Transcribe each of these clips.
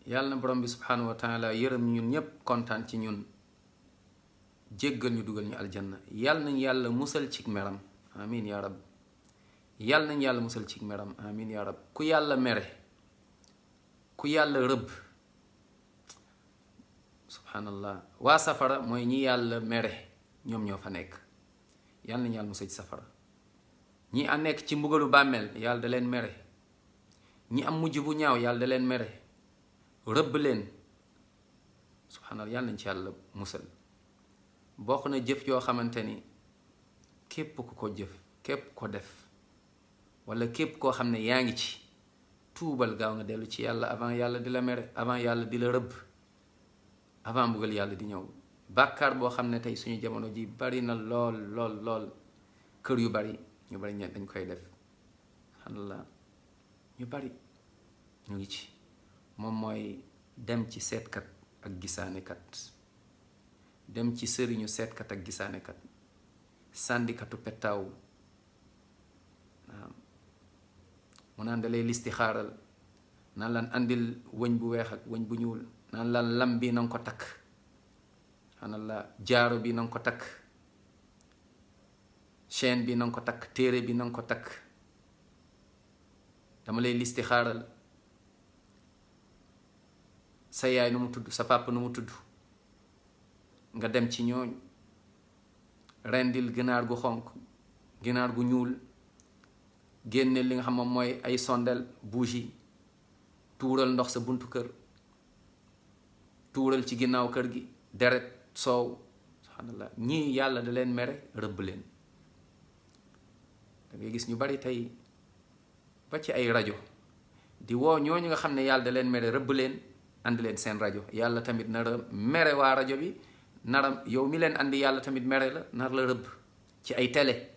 yàlla na borom bi subhanahu wa taala yërëm ñun ñépp kontaan ci ñun jéggal ñu dugal ñu aljanna. yàlla nañ yàlla musal ci meram amin ya rab. yàlla nañ yàlla musal ci meram amin ya rab. ku yàlla mere, ku yàlla rëbb, subhanallah, waa safara mooy ñi yàlla mere ñoom ñoo fa nekk. yàlla nañ yàlla musal ci safara. ñi a nekk ci mbugalu bàmmeel yàlla da leen mere. ñi am mujj bu ñaaw yàlla da leen mere, rëbb leen, subhanallah. yàlla nañ ci yàlla musal. bokk na jëf yoo xamante ni képp ku ko jëf, képp ko def, wala képp koo xam ne yaa ngi ci, tuubal gaaw nga dellu ci yàlla avant yàlla di la mere, avant yàlla di la rëbb, avant mbugal yàlla di ñëw. bàkkaar boo xam ne tey suñu jamono ji bari na lool lool lool. kër yu bari ñu bari ñe dañ koy def, subhanallah. ñu bari ñu ngi ci. moom mooy dem ci seetkat ak gisaanekat, dem ci sëriñu seetkat ak gisaanekat, sàndikatu pettaaw. waaw mu naan dalay listixaaral, naan lan andil wëñ bu weex ak wëñ bu ñuul, naan lan lam bi nanga ko takk, subhanallah, jaaro bi nanga ko takk, chaîne bi nanga ko takk, téere bi nanga ko takk, dama lay listixaaral. sa yaay nu mu tudd, sa papa nu mu tudd, nga dem ci ñooñ, rendil ginaar gu xonq, ginaar gu ñuul, génne li nga xam moom mooy ay sondel, bougie, tuural ndox sa buntu kër, tuural ci ginnaaw kër gi deret, soow, subhanallah. ñii yàlla da leen mere, rëbb leen. da ngay gis ñu bari tey ba ci ay rajo di woo ñooñu nga xam ne yàlla da leen mere, rëbb leen, andi leen seen rajo. yàlla tamit nara mere waa rajo bi, nara yow mi leen andi yàlla tamit mere la, nar la rëbb. ci ay télé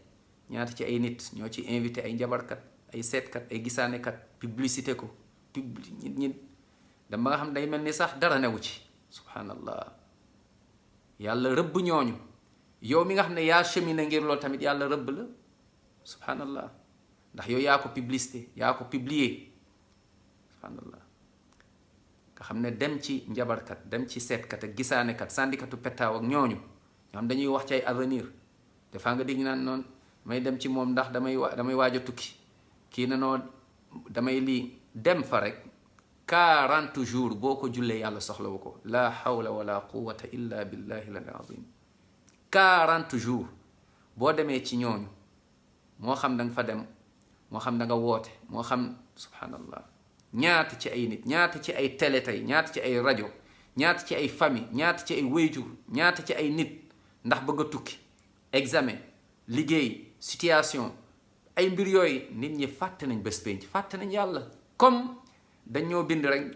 ñaata ci ay nit ñoo ci invité ay njabarkat, ay seetkat, ay gisaanekat, publicité ko, ñi dama nga xam day mel ni sax dara newu ci, subhanallah. yàlla rëbb ñooñu. yow mi nga xam ne yaa cheminé ngir loolu tamit yàlla rëbb la, subhanallah. ndax yow yaa ko publicité, yaa ko publier, subhanallah. nga xam ne dem ci njabarkat, dem ci seetkat ak gisaanekat, sàndikatu pettaaw ak ñooñu ñoo xam dañuy wax ci ay avenir. dafaa nga dégg naan noonu may dem ci moom ndax damay waaj a tukki, kii na noo damay lii. dem fa rek 40 jours boo ko jullee yàlla soxlawu ko. la hawla wala quwwata illa billahi al azim. 40 jours boo demee ci ñooñu, moo xam da nga fa dem, moo xam da nga woote, moo xam, subhanallah. ñaata ci ay nit, ñaata ci ay télé tey, ñaata ci ay rajo, ñaata ci ay famille, ñaata ci ay wéyjur, ñaata ci ay nit ndax bëgg a tukki, examen, liggéey, situation, ay mbir yooyu. nit ñi fàtte nañ bés penc, fàtte nañ yàlla. comme dañoo bind rek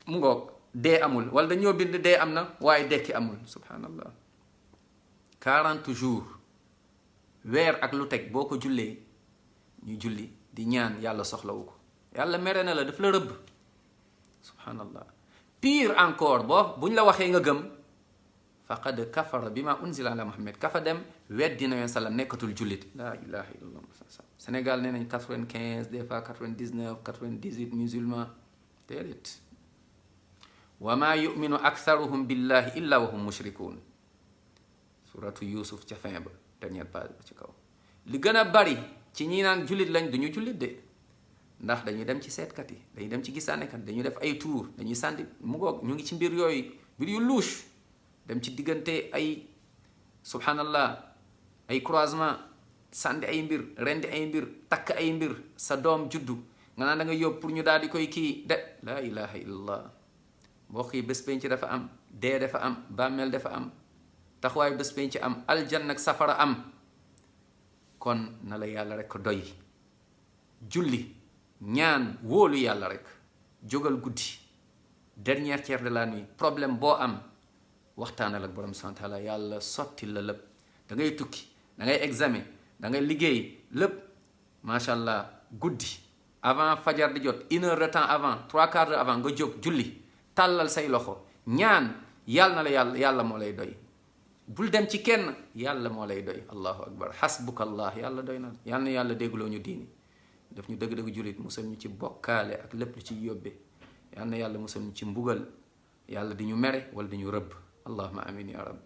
mu ngoog dee amul, wala dañoo bind dee am na waaye dekki amul, subhanallah. 40 jours, weer ak lu teg boo ko jullee, ñu julli di ñaan yàlla soxlawu ko. yàlla mere na la, daf la rëbb, subhanallah. pire encore, buñ la waxee nga gëm, faqad kafara bima unzila ala muhammad, kafa dem weddina yon sallam, nekkatul jullit. la ilaha illallah. Sénégal nee nañ 95, des fois 99, 98 musulmans. déedéet. wa ma yuminu aktharuhum billahi illa wa hum mushrikun. suratu Yusuf ca fin ba, dernière page ba ci kaw. li gën a bari ci ñi naan jullit lañ duñu jullit de, ndax dañuy dem ci seetkat yi, dañuy dem ci gisaanekat, dañuy def ay tour, dañuy sànni mu ngoog, ñu ngi ci mbir yooyu, mbir yu louche. dem ci diggante ay, subhanallah, ay croisement, sànni ay mbir, rendi ay mbir, takk ay mbir, sa doom juddu nga naan da nga yóbbu pour ñu daal di koy kii de. la ilaha illallah. mbokk yi, bés penc dafa am, dee dafa am, bàmmeel dafa am, taxawaay bés penc am, aljanna ak safara am. kon na la yàlla rek ko doy. julli, ñaan, wóolu yàlla rek. jógal guddi, dernier tiers de la nuit, problème boo am waxtaanal ak borom subhanahu wa taala, yàlla sotti la lépp. da ngay tukki, da ngay examen, da ngay liggéey, lépp macha allah. guddi avant fajar di jot, 1 heure de temps avant, 3/4 d'heure avant, nga jóg julli, tàllal say loxo, ñaan, yàlla na la yàlla moo lay doy. bul dem ci kenn, yàlla moo lay doy. allahu akbar. hasbuka allah, yàlla doy na. yàlla na yàlla déggloo ñu diini, def ñu dëgg-dëgg jullit, musal ñu ci bokkaale ak lépp lu ci yóbbe. yal na yàlla musal ñu ci mbugal yàlla di ñu mere wala di ñu rëbb allahuma amin ya rab